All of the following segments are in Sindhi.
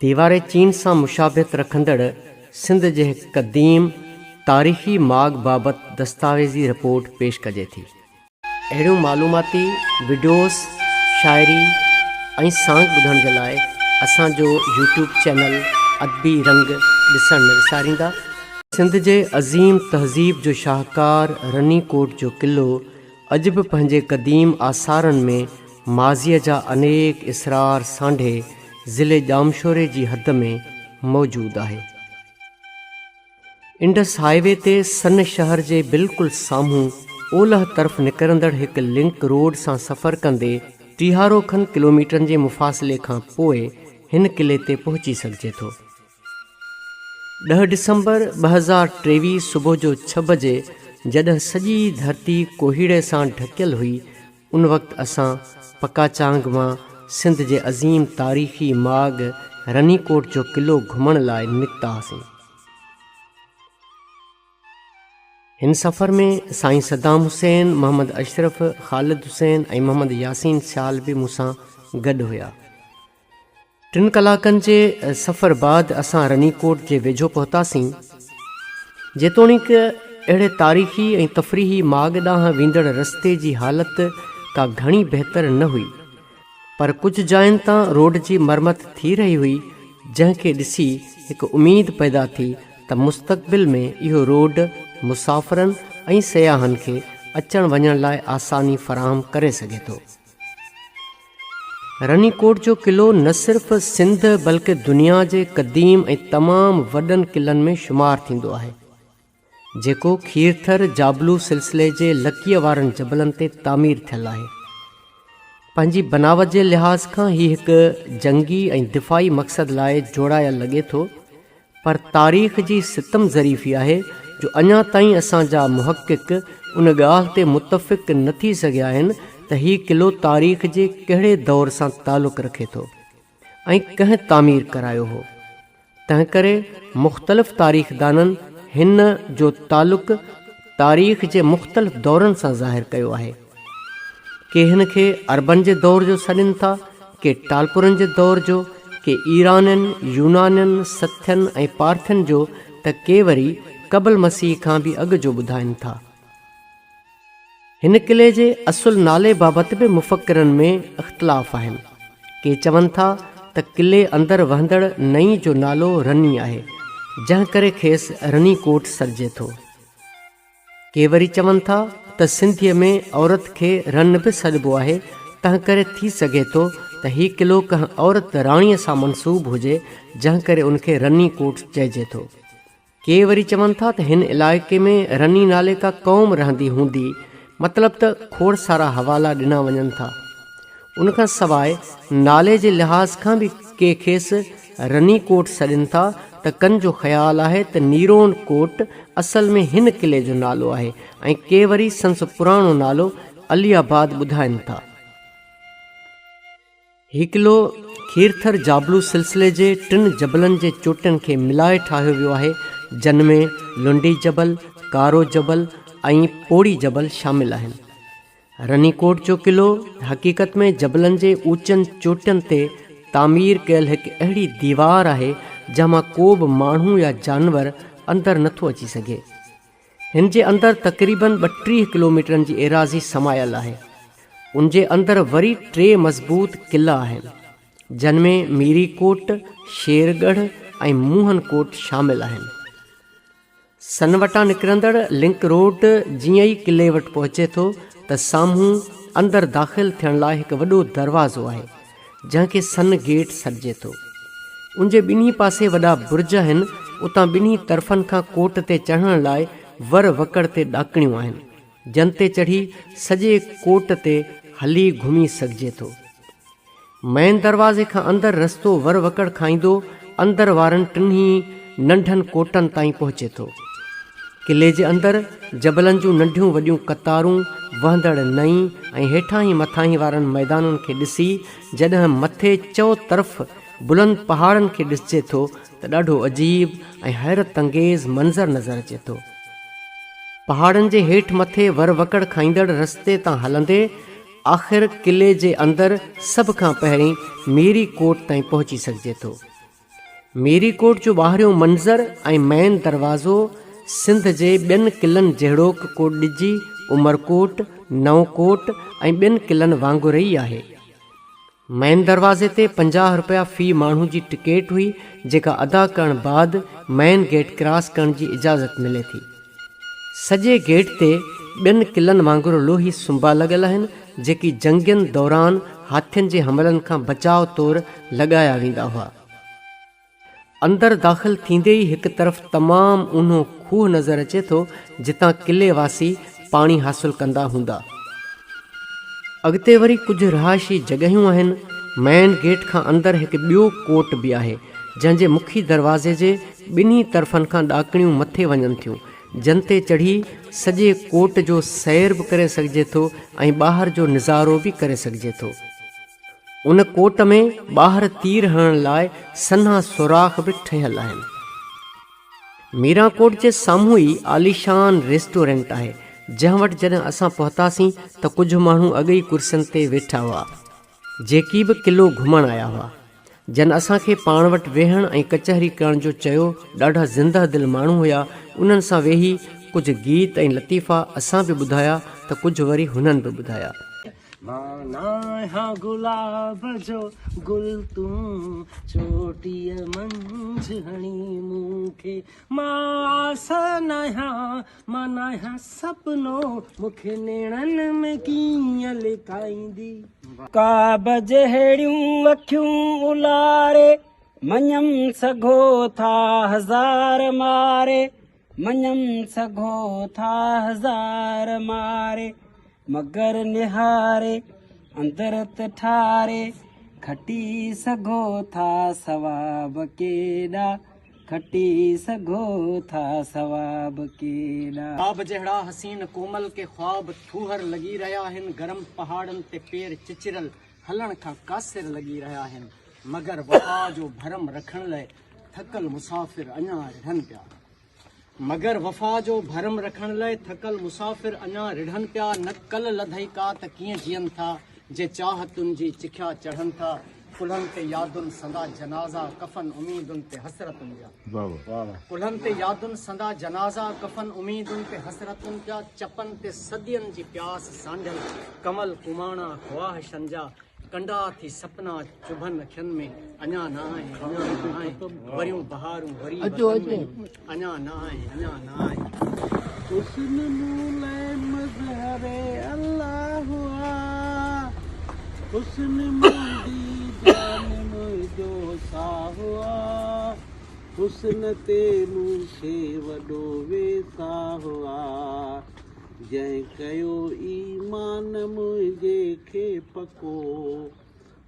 ديوار چين سان مشابهت رکندڙ سنڌ جي هڪ قديم تاريخي ماڳ بابت دستاويزي رپورٽ پيش ڪجي ٿي. اهڙيون معلوماتي وڊيوز، شاعري ۽ سانگ ٻڌڻ جي لاء اسان جو يوٽيوب چينل ادبي رنگ ڏسڻ نه وساريندا. سنڌ جي عظيم تهذيب جو شاهڪار رني ڪوٽ جو قلعو اڄ به پنهنجي قديم آثارن ۾ ماضيء جا انيڪ اسرار سانڍي ضلعي ڄامشوري جي حد ۾ موجود آهي. انڊس هاء وي تي سن شهر جي بلڪل سامهون اولهه طرف نڪرندڙ هڪ لنڪ روڊ سان سفر ڪندي ٽيهارو کن ڪلوميٽرن جي مفاصلي کان پوء هن قلعي تي پهچي سگهجي ٿو. ڏهه ڊسمبر 2023 صبح جو ڇهه بجي جڏهن سڄي ڌرتي ڪوهيڙي سان ڍڪيل هئي ان وقت اسان پڪاچانگ مان سنڌ جي عظيم تاريخي ماڳ رني ڪوٽ جو قلعو گهمڻ لاء نڪتاسين. هن سفر ۾ سائين صدام حسين، محمد اشرف، خالد حسين ۽ محمد ياسين سيال به مون سان گڏ هيا. ٽن ڪلاڪن جي سفر بعد اسان رني ڪوٽ جي ويجهو پهتاسين. جيتوڻيڪ اهڙي تاريخي ۽ تفريحي ماڳ ڏانهن ويندڙ رستي جي حالت ڪا گهڻي بهتر نه هئي، پر ڪجهه جاين تان روڊ جي مرمت ٿي رهي هئي، جنهن کي ڏسي هڪ اميد پيدا ٿي ته مستقبل ۾ اهو روڊ مسافرن ۽ سياحن کي اچڻ وڃڻ لاء آساني فراهم ڪري سگهي ٿو. رني ڪوٽ جو قلعو نه صرف سنڌ بلڪه دنيا جي قديم ۽ تمام وڏن قلعن ۾ شمار ٿيندو آهي. جيڪو کيرٿر جابلو سلسلي جي لڪيء وارن جبلن تي تعمير ٿيل آهي. پنهنجي بناوت جي لحاظ کان هي هڪ جنگي ۽ دفاعي مقصد لاء جوڙايل لڳي ٿو، پر تاريخ جي ستم ظريفي آهي جو اڃا تائين اسان جا محقق ان ڳالهه تي متفق نه ٿي سگهيا آهن ته هي قلعو تاريخ جي ڪهڙي دور سان تعلق رکي ٿو ۽ ڪنهن تعمير ڪرايو هو. تنهنڪري مختلف تاريخدانن هن جو تعلق تاريخ جي مختلف دورن سان ظاهر ڪيو آهي. ڪي هن کي عربن جي دور جو سڏين ٿا، ڪي ٽالپرن جي دور جو، ڪي ايرانين، يونانين، سٿين ۽ پارٿين جو ته ڪي وري قبل مسيح کان به اڳ جو ٻڌائين ٿا. هن قلعي جي اصل نالي بابت به مفڪرن ۾ اختلاف آهن. ڪي چون ٿا ته قلعي اندر وهندڙ نئين جو نالو رني آهي، جنهن ڪري کيس رني ڪوٽ سڏجي ٿو. ڪي وري چون ٿا ته سنڌيء ۾ عورت کي رن به سڏبو آهي، تنهن ڪري ٿي سگهي ٿو ته هي قلعو ڪنهن عورت راڻيء سان منسوب هجي، جنهن ڪري ان کي رني ڪوٽ چئجي ٿو. ڪي وري چون ٿا ته هن علائقي ۾ رني نالي ڪا قوم رهندي هوندي، مطلب ته کوڙ سارا حوالا ڏنا وڃن ٿا. ان کان سواء نالي جي لحاظ کان به ڪي کيس رني ڪوٽ سڏين ٿا ته ڪن جو خيال آهي ته نيرون ڪوٽ اصل ۾ هن قلعي جو نالو آهي ۽ ڪي وري سندس پراڻو نالو علي آباد ٻڌائين ٿا. هي قلعو کيرٿر جابلو سلسلي جي ٽن جبلن جي چوٽين کي ملائي ٺاهيو ويو آهي، جن ۾ لنڊي جبل، ڪارو جبل ۽ پوڙي جبل شامل آهن. رني ڪوٽ جو قلعو حقيقت ۾ جبلن جي اوچن چوٽين تي تعمير ڪيل هڪ اهڙي ديوار آهي، جنهن مان ڪو به ماڻهو يا جانور اندر نٿو اچي سگهي. هن جي اندر تقريباً 32 ڪلوميٽرن جي ايراضي سمايل آهي. ان جي اندر وري ٽي مضبوط قلعا آهن، جن ۾ ميري ڪوٽ، شير ڳڙهه ۽ موهن ڪوٽ شامل آهن. سن وٽان نڪرندڙ لنڪ روڊ جيئن ئي قلعي وٽ پهچي ٿو ته سامهون اندر داخل ٿيڻ لاء هڪ وڏو دروازو آهي، جنهن کي سن گيٽ سڏجي ٿو. ان جي ٻنهي پاسي وڏا برج آهن، اتان ٻنهي طرفن کان ڪوٽ تي چڙهڻ لاء ور وڪڙ تي ڏاڪڻيون آهن، جن تي چڙهي سڄي ڪوٽ تي هلي گهمي سگهجي ٿو. مئن دروازي کان اندر رستو ور وڪڙ کائيندو اندر وارن ٽنهي ننڍن ڪوٽن تائين پهچي ٿو. قلعي جي اندر جبلن جون ننڍيون وڏيون قطارون، وهندڙ نئين ۽ هيٺاهين مٿاهين وارن ميدانن کي ڏسي جڏهن مٿي چؤ طرف بلند پهاڙن کي ڏسجي ٿو ته ڏاڍو عجيب ۽ حيرت انگيز منظر نظر اچي ٿو. پهاڙن جي هيٺ مٿي ور وڪڙ کائيندڙ رستي تان هلندي آخر قلعي جي اندر سڀ کان پهرين ميري ڪوٽ تائين پهچي سگهجي ٿو. ميري ڪوٽ جو ٻاهريون منظر ۽ مئن دروازو سنڌ جي ٻين قلعن جهڙوڪ ڪوٽڏجي، عمرڪوٽ، نئون ڪوٽ ۽ ٻين قلعن وانگر ئي آهي. مئن دروازي تي 50 رپيا في ماڻهو جي ٽڪيٽ هئي جيڪا ادا ڪرڻ بعد مئن گيٽ ڪراس ڪرڻ جي اجازت ملي ٿي. سڄي گيٽ تي ٻين قلعن وانگر لوهي سنبا لڳل آهن، جيڪي جنگين دوران هاٿين جي حملن کان بچاء طور لڳايا ويندا هئا. اندر داخل ٿيندي ئي هڪ طرف تمام اونهو کوهه نظر اچي ٿو، جتان قلعي واسي پاڻي حاصل ڪندا هوندا. اڳتي وري ڪجهه رهائشي جڳهيون آهن. مين گيٽ کان اندر هڪ ٻيو ڪوٽ به آهي، جنهن جي مکي دروازي جي ٻنهي طرفن کان ڏاڪڻيون مٿي وڃن ٿيون، جن تي چڙهي سڄي ڪوٽ جو سير به ڪري سگهجي ٿو ۽ ٻاهر جو نظارو به ڪري سگهجي ٿو. ان ڪوٽ ۾ ٻاهر تير هڻڻ لاء سنها سوراخ به ٺهيل آهن. ميران ڪوٽ جي سامهون ئي عاليشان ريسٽورنٽ آهي، جنهن وٽ جڏهن اسان پهتاسين ته ڪجهه ماڻهو اڳ ئي ڪرسين تي ويٺا هئا. جيڪي به قلعو گهمڻ آيا هئا. جن اسان کي پاڻ وٽ ويهڻ ۽ ڪچهري ڪرڻ جو چيو، ڏاڍا زنده دل ماڻهو هيا، انهن سان ويهي ڪجهه گيت ۽ لطيفا اسان به ٻڌايا ته ڪجهه وري هنن به ٻڌايا. مان ناهيان گلاب جو گل تون چوٽيء منجهه هڻي مون کي مان آس ناهيان مان ناهيان سپنو مون کي نيڻن ۾ ڪيئن لڪائيندي. ڪعب جهڙيون اکيون الاري مڃيم سگهو ٿا هزار ماري مڃيم سگهو ٿا هزار ماري مگر نهاري اندر ته ٺاري کٽي سگهو ٿا ثواب ڪيڏا کٽي سگهو ٿا ثواب ڪيڏا. خواب جهڙا حسين ڪومل ڪي خواب ٿوهر لڳي رهيا آهن گرم پهاڙن تي پير چچريل هلڻ کان قاصر لڳي رهيا آهن مگر وفا جو ڀرم رکڻ لئه ٿڪل مسافر اڃا رڙهن پيا مگر وفا جو ڀرم رکڻ لئه ٿڪل مسافر اڃا رڙهن پيا نه ڪل لڌئي ڪا ته ڪيئن جيئن ٿا جي چاهتن جي چکيا چڙهن ٿا ڪلهن تي يادن سندا جنازا ڪفن اميدن تي حسرتن جا ڪلهن تي يادن سندا جنازا ڪفن اميدن تي حسرتن جا چپن تي صدين جي پياس سانڍيل ڪنول ڪماڻا خواهشن جا ڪنڊا ٿي سپنا چڀن اکين ۾ اڃا نه آهين اڃا نه آهين وريون بهارون وري وطن ۾ اڃا نه آهين اڃا نه آهين. حسن مون لئه مظهر الله آ حسن منهنجي جان منهنجو ساهه آ حسن تي مون کي وڏو ويساهه آ جنهن ڪيو ايمان منهنجي کي پڪو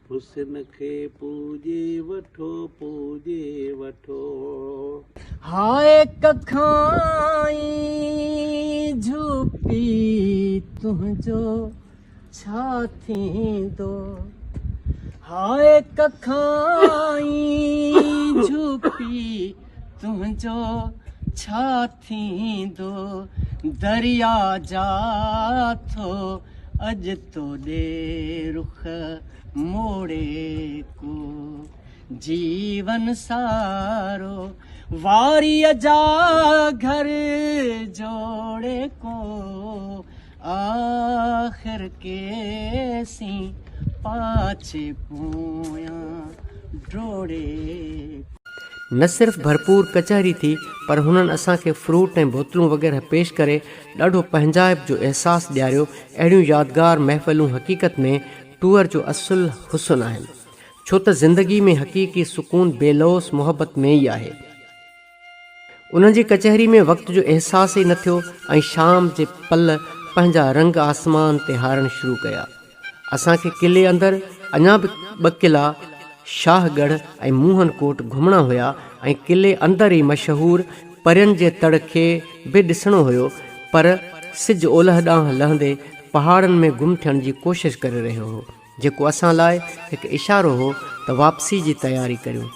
حسن کي پوڄي وٺو پوڄي وٺو. هاء ڪکان ئي جهوپي تنهنجو ڇا ٿيندو هاء ڪکان ئي جهوپي تنهنجو ڇا ٿيندو دريا جا ٿو اڄ تو ڏي رخ موڙي ڪو جيون سارو واريء جا گهر جوڙي ڪو آخر ڪيسين پاڇي پويان ڊوڙي ڪو. نه صرف ڀرپور ڪچهري ٿي پر هنن اسان کي فروٽ ۽ بوتلون وغيره پيش ڪري ڏاڍو پنهنجائپ جو احساس ڏياريو اهڙيون يادگار محفلون حقيقت ۾ ٽوئر جو اصل حسن آهن ڇو ته زندگي ۾ حقيقي سڪون بي لوث محبت ۾ ئي آهي. انهن جي ڪچهري ۾ وقت جو احساس ئي نه ٿيو ۽ شام جي پل پنهنجا رنگ آسمان تي هارڻ شروع ڪيا. اسان کي قلعي اندر اڃا به ٻه قلعا شاهه ڳڙهه ۽ موهن ڪوٽ گهمڻا هيا ۽ قلعي اندر ئي مشهور پرين جي تڙ کي به ڏسڻو هيو پر سج اولهه ڏانهن لهندي پهاڙن ۾ گم ٿيڻ جي ڪوشش ڪري رهيو هو جيڪو اسان لاء هڪ اشارو هو ته واپسي جي تياري ڪريون.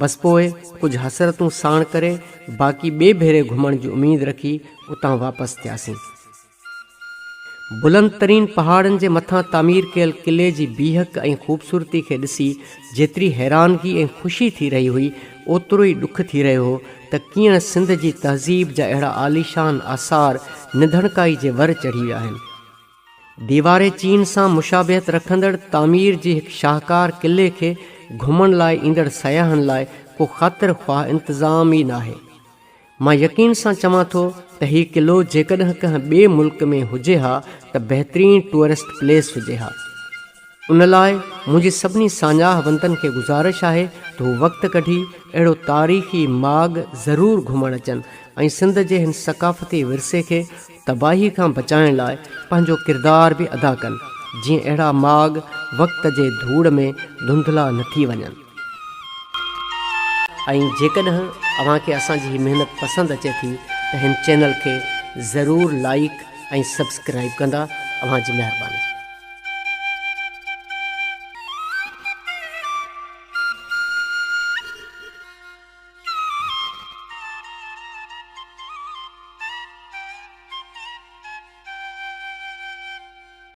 بس پوء ڪجهه حسرتون ساڻ ڪري باقي ٻئي ڀيري گهمڻ جي اميد رکي اتان واپس ٿياسين. بلند ترين پهاڙن جي مٿان تعمير ڪيل قلعي جي بيهڪ ۽ خوبصورتي کي ڏسي جيتري حيرانگي ۽ خوشي ٿي رهي هئي، اوترو ئي ڏک ٿي رهيو هو ته ڪيئن سنڌ جي تهذيب جا اهڙا عاليشان آثار نڌڻڪائي جي ور چڙهي ويا آهن. ديوار چين سان مشابهت رکندڙ تعمير جي هڪ شاهڪار قلعي کي گهمڻ لاء ايندڙ سياحن لاء ڪو خاطر خواهه انتظام ئي ناهي. مان يقين سان چوان ٿو ته هي قلعو جيڪڏهن ڪنهن ٻئي ملڪ ۾ هجي ها ته بهترين ٽوئرسٽ پليس هجي ها. ان لاء منهنجي سڀني ساڃاهه وندن کي گذارش آهي ته هو وقت ڪڍي اهڙو تاريخي ماڳ ضرور گهمڻ اچن ۽ سنڌ جي هن ثقافتي ورثي کي تباهي کان بچائڻ لاء پنهنجو ڪردار به ادا ڪن جيئن اهڙا ماڳ وقت جي ڌوڙ ۾ ڌنڌلا نه ٿي وڃن. ۽ جيڪڏهن اوهان کي اسان جي هي محنت پسند اچي ٿي ته هن چينل کي ضرور لائيڪ ۽ سبسڪرائيب ڪندا اوهان جي مهرباني.